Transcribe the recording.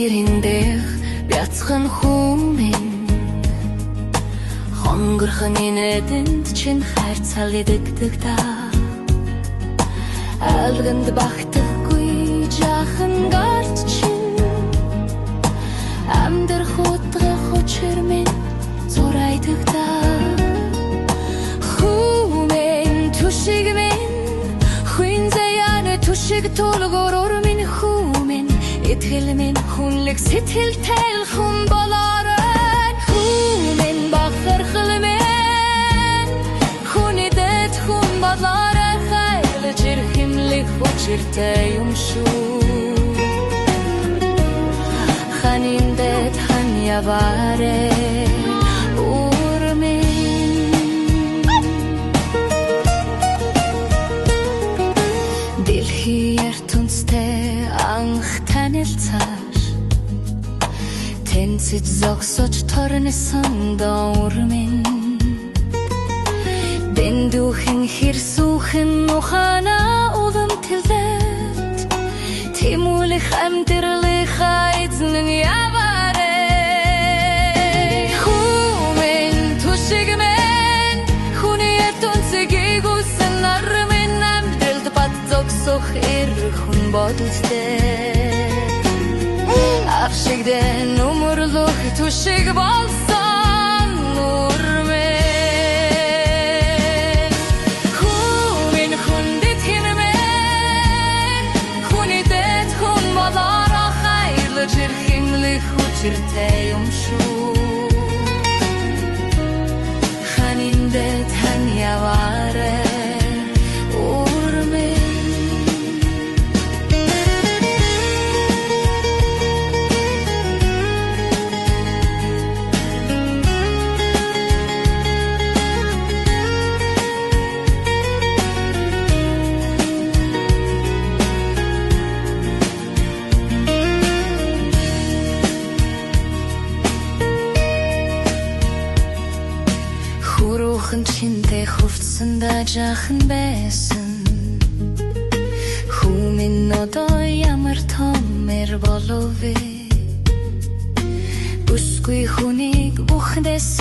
Гэрэн дэх бяцхан хүмүн хонгорхон инээдэнд чинь хайрцалиддаг та. Алганд багтахгүй жаахан гарт чинь амьдрах утга учир минь зурайдаг та. Хүмүн түшиг минь хүн заяаны түшиг тулгуур минь хүмүн итгэл минь хүнлэг сэтгэл тэл хүн болоорой. Хүмүн бахархал минь хүний дэд хүн болоорой. Хайлж эрхэмлэх учиртай юм шүү. Ханин дэд хан яваарэ үр минь. Дэлхий ертөнцтэй анх танилцаар тэнцэж зогсож торнисон доор минь. Дэндүүхэн хэрсүүхэн ухаанаа улам тэлээд тэмүүлэх амьдралынхаа эзэн яваарэ. Хүмүн түшиг минь хүний ертөнцийг гүйсэн нар минь амьдралд бат зогсох эр хүн бодолтой. Авшигдэн өмөрлөх түшиг болсон үр минь. Хүмүн хүндэт хэмээн хүний дэд хүн болоорой. Хайрлаж эрхэмлэх учиртай юм шүү. Ханин дэд хан яваарэ үр минь. Хүрүүхэн чинтэй хувцсандаа жаахан байсан. Хүмүн одоо ямар том эр болов вэ? Бүсгүй хүнийг бүхнээс